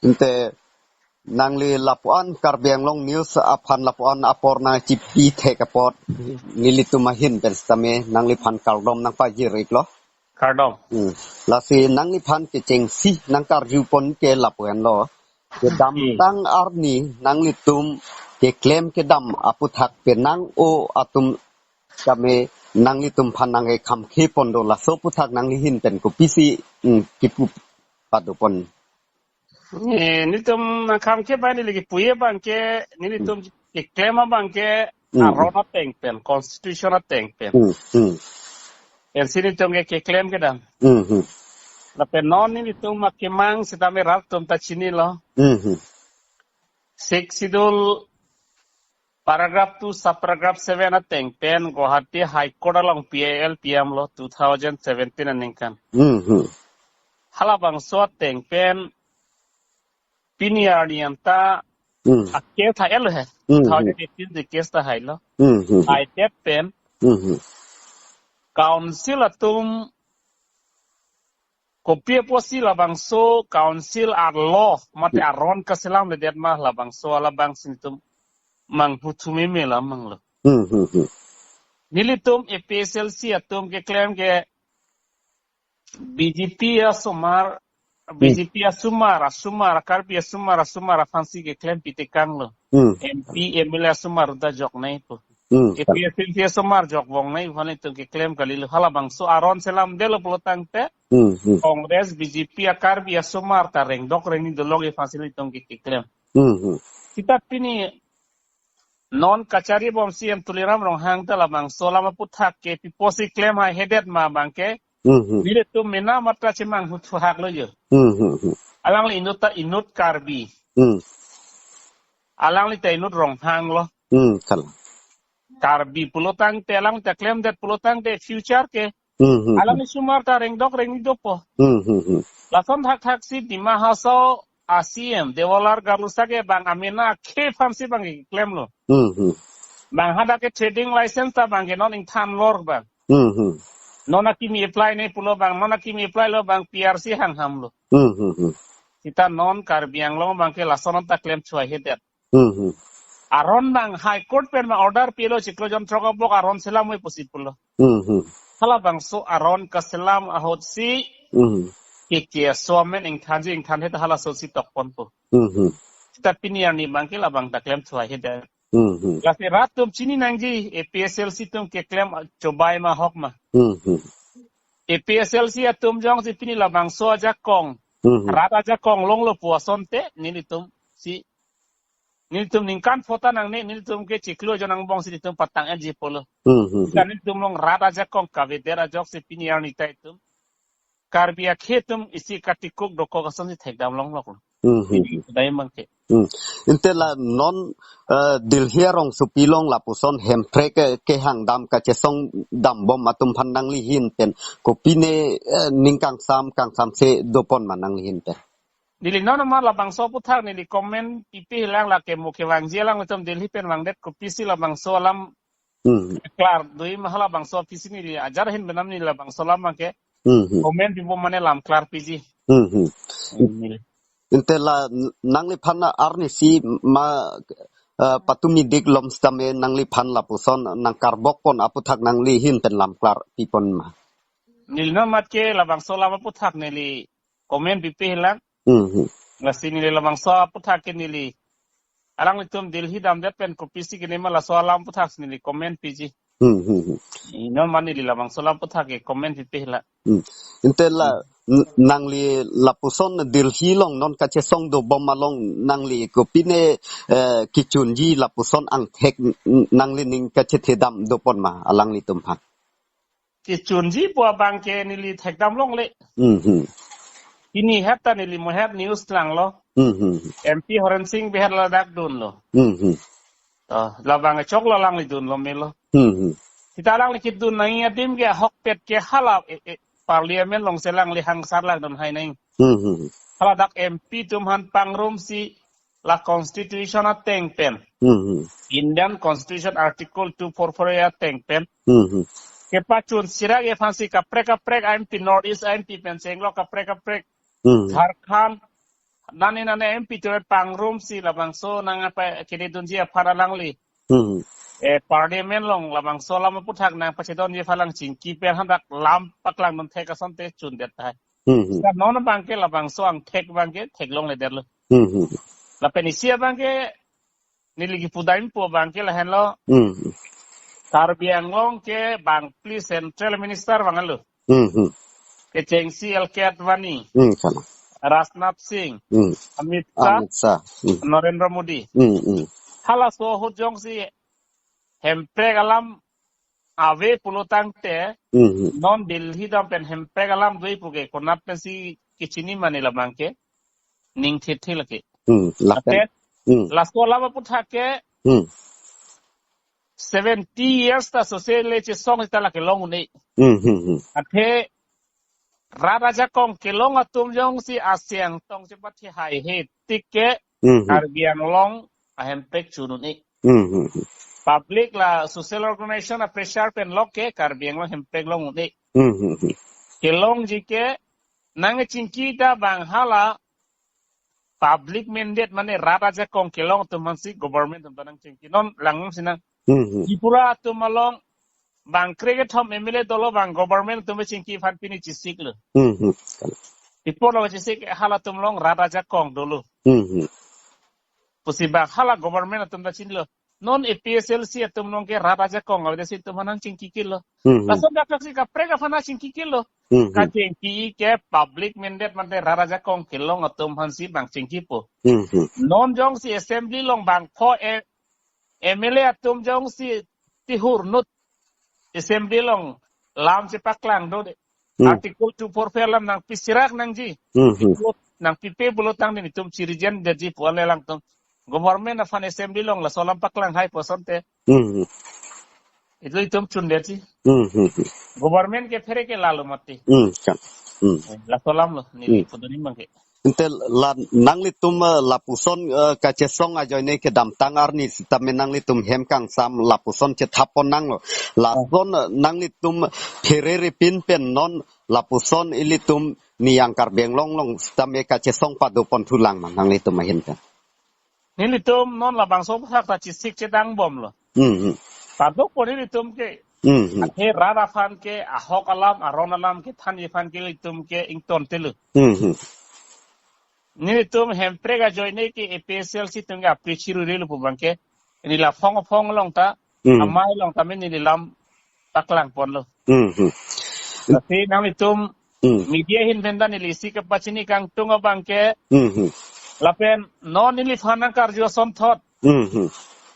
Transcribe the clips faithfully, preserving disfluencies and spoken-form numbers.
Ante nangli lapuan Karbi Anglong News aphan lapuan apor nangchipi thek apot nelitum ahin pen sitame nangliphan kardom nangpajir-iklo. Kardom. Hmm. Lasi nangliphan kechengsi nangkarjupon ke lapu-an lo. Kedamtang Hmm. arni nanglitum keklem kedam aputhak penang-o atum kami nanglitum aphan nangkekhamkhepon do, laso aputhak nangli ahin pen kopisi, hmm, kipu padopon. Eh, nelitum nangkhamkhe abang neli kipuji abang ke, nelitum keklem abang ke Hmm. aron ateng pen, constitution ateng pen. Hmm, hmm. Pensi nelitum ke keklem kedam. Hmm, hmm. Lapen non nelitum ma kemang sitame rat atum ta chinilo. Hmm, hmm. Sixth Schedule paragraph two, subparagraph seven ateng pen Guwahati High Court along P I L P M lo two thousand seventeen aningkan. Hmm, hmm. Halabangso ateng pen pini arni anta Hmm. a case hai-et lo he. Hmm, hmm. Two thousand eighteen si case ta hailo. Hmm, hmm, hmm. Haidet pen Hmm, hmm. council atum kopi apotsi labangso council arlo mate Hmm. aron kaselamledet ma, labangso alabangsi nelitum manghuthu meme lam abang lo. Hmm, hmm, hmm. Nelitum A P H L C atum keklem ke B J P asomar, Hmm. B J P asomar, asomar, Karbi asomar, asomar aphansi keklem pitekang lo. Hmm. M P, M L A asomar ta joknei pu. Hmm. A P H L C asomar jokvongnei aphan nelitum keklem kalilo. Halabangso aron selamdetlo pulo tangte Hmm, hmm. Congress, B J P, a Karbi asomar ta rengdok rengni dolok aphansi nelitum ke keklem. Hmm, hmm. Sita pini non kachari bom C M Tuliram Ronghang ta labangso alam aputhak ke pi apotsi klem haihedet ma abang ke. Hmm, hmm. Nelitum mena matra chemanghuthu hak lo jo. Hmm, hmm, hmm. Alangli inut ta inut Karbi. Hmm. Alangli ta inut Ronghang lo. Hmm, kal. Karbi pulo tangte, alangli ta klemdet pulo tangte future ke Hmm, hmm, alangli hmm. asomar ta rengdok rengni dopo. Hmm, hmm, hmm. Lason thakthaksi Dima Hasao a C M Debolal Gorlosa ke bang amena akhei aphansi bang klemlo. Hmm, hmm. Bang hadak ke trading license ta bang ke non ingthan lor bang. Hmm, hmm. Non akimi apply-nei pulo bang, non akimi apply-lo bang P R C hanghamlo. Hmm, hmm, hmm. Sita non Karbi Anglong abang ke lason ta klem chua hedet. Hmm, hmm. Aron bang High Court pen ma order pilo chiklo jon throk abok aron selamve pusi pulo. Hmm, hmm. Halabangso aron kaselam ahutsi Hmm. ke ke aso amen ingthanji ingthanhe ta halaso si tokponpo. Hmm, hmm. Sita pini arni abang ke labang ta klem chua hedet. Hmm, hmm. Lasi rat atum chini nangji A P H L C atum keklem chobai ma ahok ma. Hmm, hmm. A P H L C atum jongsi pini labangso ajakong. Hmm, hmm. Rat ajakong longlo pu asonte nelitum si nelitum ningkan pho ta nangne, nelitum ke chiklo jon angbongsi nelitum patang-etji pulo. Hmm, hmm, hmm. Kan nelitum along rat ajakong kavedet ajoksi pini arni ta itum Karbi akhei atum isi katikuk dokok asonsi thekdam longlok lo. Hmm, hmm, hmm. Dai mangke. Hmm. Ante la non, eh, Delhi arongsopi along lapuson Hemprek ke, kehangdam kachesongdam bom atum aphan nangli ahin pen kopine, eh, ning kangsam kangsamse dopon ma nangli ahin pen? Neli non ma labangso aputhak neli comment pipelang, lake mo kevangji alanglitum Delhi pen vangdet kopisi labangso alam Hmm. klar dui ma halabangso apisi neli ajar ahin benam neli labangso alam abang ke Hmm, hmm. comment pipo mane lam klar piji. Hmm, hmm. Hmm, neli. Ante la n-, nangliphan arnisi ma, eh, patumi dik lom sitame nangliphan lapuson nangkarbokpon aputhak nangli ahin pen lam klar pipon ma? Neli non mat ke labangso alam aputhak neli comment pipelang. Hmm, hmm. Lasi neli labangso aputhak ke neli alanglitum Delhi damdet pen kopisi kene ma laso alam aputhak si neli comment piji. Hmm, hmm, hmm. Non ma neli labangso alam aputhak ke comment pipelang. Hmm. Ante la Hmm. n-, nangli lapuson Delhi along non kachesong dobom along nangli kopine, eh, kechunji lapuson angthek n-, nangli ning kachethedam dopon ma alanglitum aphan? Kechunji pu abang ke neli thekdam longle. Hmm, hmm. Pini het ta neli mo het news langlo. Hmm, hmm. M P Horen Sing Bey het ladak dunlo. Hmm, hmm. To, labang choklo alangli dunlo melo. Hmm, hmm. Sita alangli kedun nangji adim ke ahokpet ke hala, eh, eh, parliament alongsi alangli hangsar lang dun hai nang. Hmm, hmm, hmm. Haladak M P atum aphan pangrumsi la constitution ateng pen. Hmm, hmm. Indian Constitution Article two four four A ateng pen. Hmm, hmm. Kepachun sirake aphansi kaprek kaprek M P, North East M P pen chenglok kaprek kaprek. Hmm. Jharkhand, Nani nani M P turet pangrum si labangso nang apa kededunji aphan alangli. Hmm. Eh, parliament along labangso alam aputhak nangpachedunji aphan lang chingki pen hadak lam paklang non thek asonte chundet tahai. Hmm. Sa non abangke labangso angthek abangke theklongledetlo. Hmm. Lapen isi abangke neli kipudampo abangke lahenlo. Hmm. Karbi Anglong ke bangphli central minister abang alo. Hmm. Kechengsi L K Advani, Hmm, sana. Rajnath Singh, Hmm. Amit Shah, Amit Shah. Hmm. Narendra Modi. Hmm, hmm. Halaso ahut jongsi hemprek alam ave pulotangte, Hmm. non Delhi dam pen hemprek alam dui puke konat pensi kechini mane labangke ning thitthi lake. Hmm, lapen. Lapen, Hmm. laso alam aputhak ke Hmm. seventy years ta sose le chesong ta lake long un-e. Hmm, hmm, hmm. Athe rat ajakong kelong atum jongsi asiang tong chepathi haihe tik ke Hmm, hmm. Karbi Anglong ahemprek chun un-e. Hmm, hmm, hmm. Public la social organization a pressure pen lok ke Karbi Anglong hemprek long un-e. Hmm, hmm, hmm. Kelongji ke nangchingki ta bang hala public mandate mane rat ajakong kelong atum aphansi government atum ta nangchingki. Non langsi nang Hmm, hmm. Tripura atum along bang krekethom M L A dolo bang government atum chingki aphan pini chesiklo. Hmm, hmm. Tripura along chesik halatum along rat ajakong dolo. Hmm, hmm. Pusi bang hala government atum ta chinilo. Non A P H L C atum along ke rat ajakong avedetsi itum aphan nangchingki kilo. Hmm, hmm. Laso dak si kaprek aphan nangchingki kilo. Hmm, hmm. Kachingki ke public mandate mate rat ajakong kelong atum aphansi bang chingkipo. Hmm, hmm. Non jongsi assembly along bang pho e M L A atum jongsi tihur nut assembly along lam chepaklang dode. Hmm. Article two four four alam nangpisirak nangji. Hmm, hmm. Nangpipe pulotangte itum chirijen detji pu ale alangtum. Government aphan assembly along laso alam paklang hai pu asonte. Hmm, hmm. Itum itum chundetji. Hmm, hmm, hmm. Government ke phere ke lalo mati. Hmm, kan. Hmm. Laso alamlo, neli Hmm. pudun abangke. Ante la nanglitum, eh, lapuson, eh, kachesong ajoine kedamtang arni sitame nanglitum hem kangsam lapuson chethap pon nanglo. Lason, eh, nanglitum pherere pin pen non lapuson ilitum niyang Karbi Anglong along sitame kachesong padopon thulang ma nanglitum ahin pen. Nelitum non labangso aputhak ta chesik chedang bomlo. Hmm, hmm. Padopon nelitum ke. Hmm, hmm. Athe rat aphan ke ahok alam, aron alam kethanji aphan ke ilitum ke ingtontelo. Hmm, hmm. Nelitum hemprek ajoine ke A P H L C atum ke aphi chirurelo pu abangke. Neli la phong phong along ta, Hmm. amei along ta mane neli lam paklang ponlo. Hmm, hmm. Lasi nanglitum Hmm. media ahin pen ta neli isi kepachini kangtung abangke. Hmm, hmm. Lapen non neliphan nangkarju asonthot. Hmm, hmm.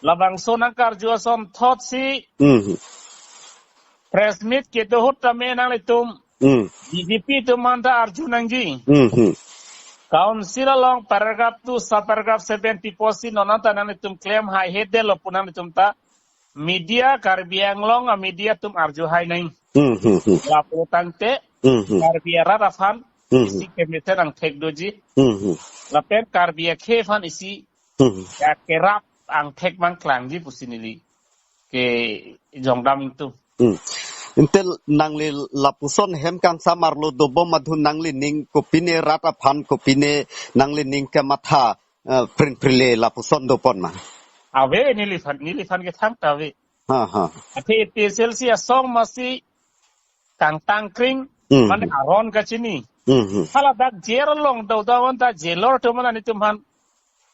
Labangso nangkarju asonthotsi Hmm, hmm. press meet kedo ahut tame nanglitum Hmm. B J P atum aphan ta arju nangji. Hmm, hmm. Council along paragraph two, subparagraph seven pi apotsi non anta nanglitum klem haihe detlo pu nanglitum ta media, Karbi Anglong a media atum arju hai nang. Hmm, hmm, hmm. Laputangte Hmm, hmm. Karbi arat aphan Hmm, hmm. isi kemesen angthek doji. Hmm, hmm. Lapen Karbi akhei aphan isi Hmm. ya kerap angthek abang klangji pusi neli kejongdam ingtung. Hmm. Ante nangli lapuson hem kangsam arlo dobom adhun nanglining kopine rat aphan kopine nanglining kematha, eh, prin prile lapuson dopon ma? Ave neliphan, neliphan kethang ta ave. Ha, ha. Athe A P H L C asong masi kangtangkring, Hmm, mane hmm. aron kachini. Hmm, hmm. Hala dak jail along do do anta jailor atum aphan itum aphan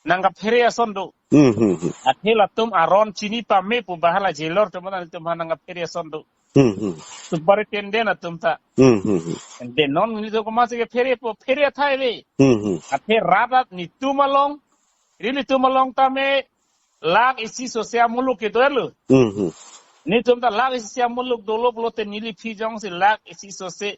nangkaphere ason do. Hmm, hmm, hmm. Athe latum aron chini pame pu ba hala jailor atum aphan itum aphan nangkaphere ason do. Hmm, hmm. Superintendent atum ta. Hmm, hmm, hmm. Ante non nelitum komatsi kephere po, phere athai ave. Hmm, hmm. Athe rat rat netum along, nelitum along tame lakh isi sose amuluk kedo-etlo. Hmm, hmm. Netum ta lakh isi amuluk dolo pulote neli aphi jongsi lakh isi sose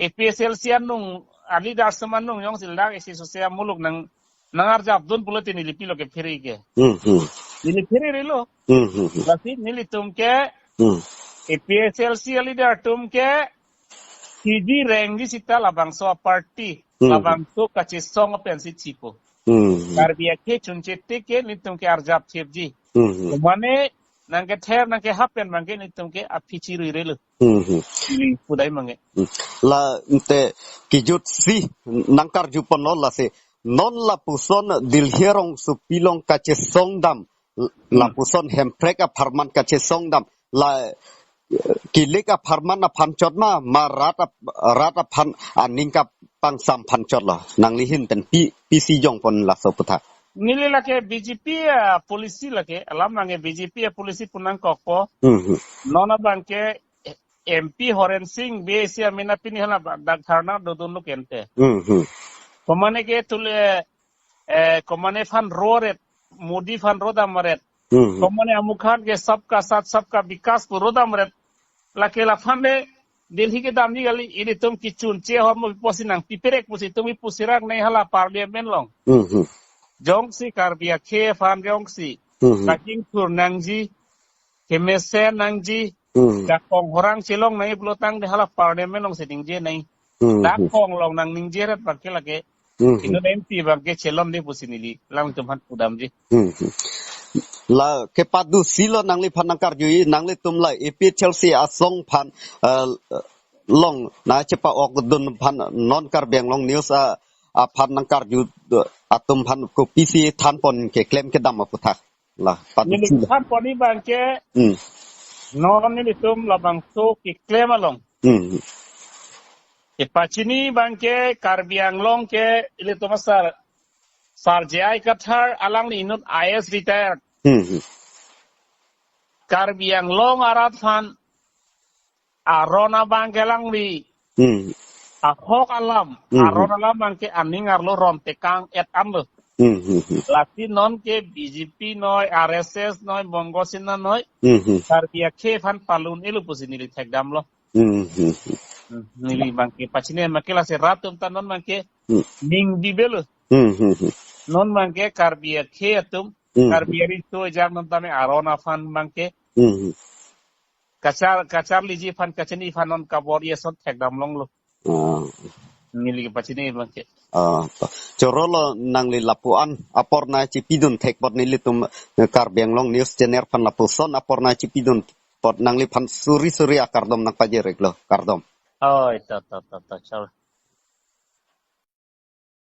A P H L C anung, a leaders atum anung jongsi lakh isi sose amuluk nang, nangarjapdun pulote neli pilo kephere ke. Hmm, hmm. Neli phererelo. Hmm, hmm, hmm. Lasi nelitum ke Hmm. A P H L C a leader atum ke T V rengji seta labangso a party, Hmm. labangso kachesong pensi chipo. Hmm. Karbi akhei chunche tik ke nelitum ke arjap thipji. Hmm. Mane nangkether nangkehap pen abangke nelitum ke aphi chirurelo. Hmm, hmm. Ili pudai abangke. Hmm. La ante kejutsi nangkarju ponlo lasi Non lapuson Delhi arongsopi along kachesongdam, Hmm. lapuson Hemprek apharman kachesongdam, la, eh, kilik apharman aphan chot ma, ma rat ap-, rat aphan aning kapangsam aphan chotlo? Nangli ahin pen pi, pisi jongpon laso aputhak. Neli lake B J P, ah, policy lake, alam nangke B J P a policy pu nangkokpo. Hmm, hmm. Non abangke, eh, M P Horen Sing Bey si amena pini hala ba-, dak dharna dodunlo kente. Hmm, hmm. Komane ke tule, eh, komane aphan ro-et, Modi aphan rodam-et. Hmm, hmm. Komane amukhan ke sabka saath sabka vikas pu rodam-et. Lake laphan le Delhi kedamji kali, ilitum kechunche ahormu pusi nangpiperek pusi itum ipusirang nai hala parliament along. Hmm, hmm. Jongsi Karbi akhei aphan jongsi Hmm, hmm. kachingthur nangji, kemesen nangji, Hmm. dakong horang chelong nangji pulo tangte hala parliament alongsi ningje nai. Hmm, hmm. Dakong along nangningje-et abangke lake. Hmm, hmm. Inut M P abangke chelonde pusi neli alangtum aphan pudamji. Hmm, hmm. La kepado silo nangliphan nangkarju, nanglitum la A P H L C asong aphan, eh, along nangchepa-okdun aphan non Karbi Anglong News a, aphan nangkarju, eh, atum aphan kopisi thanpon keklem kedam aputhak. La, pado Neli silo. Thanpon abangke, Hmm. non nelitum labangso keklem along. Hmm. Kepachini abangke Karbi Anglong ke ilitum asar, Sar J I Kathar alangli inut I A S retired. Hmm, hmm. Karbi Anglong arat aphan aron abangke alangli Hmm. ahok alam, Hmm. aron alam abangke aning arlo ron tekang-et anlo. Hmm, hmm, hmm. Lasi nonke B J P noi, R S S noi, Bongo Sena noi, Hmm, hmm. Karbi akhei aphan palun-elo pusi neli thekdamlo. Hmm, hmm, hmm. Hmm, neli abangke pachini abangke lasi rat atum ta non abangke Hmm. ning bibelo. Hmm, hmm, hmm. Non abangke Karbi akhei atum, Hmm. Karbi ariso ejang non tame aron aphan abangke Hmm, hmm. kachar, kacharliji aphan, kachini aphan non kabor-i ason thekdam longlo. Ah. Neli kepachini abangke. Ah, to. Chorolo nangli lapu-an apor nangchipidun thek apot nelitum, eh, Karbi Anglong News Channel aphan lapuson apor nangchipidun apot nangliphan suri suri akardom nangpajir-iklo, kardom. Oi, to, to, to, to, chorolo.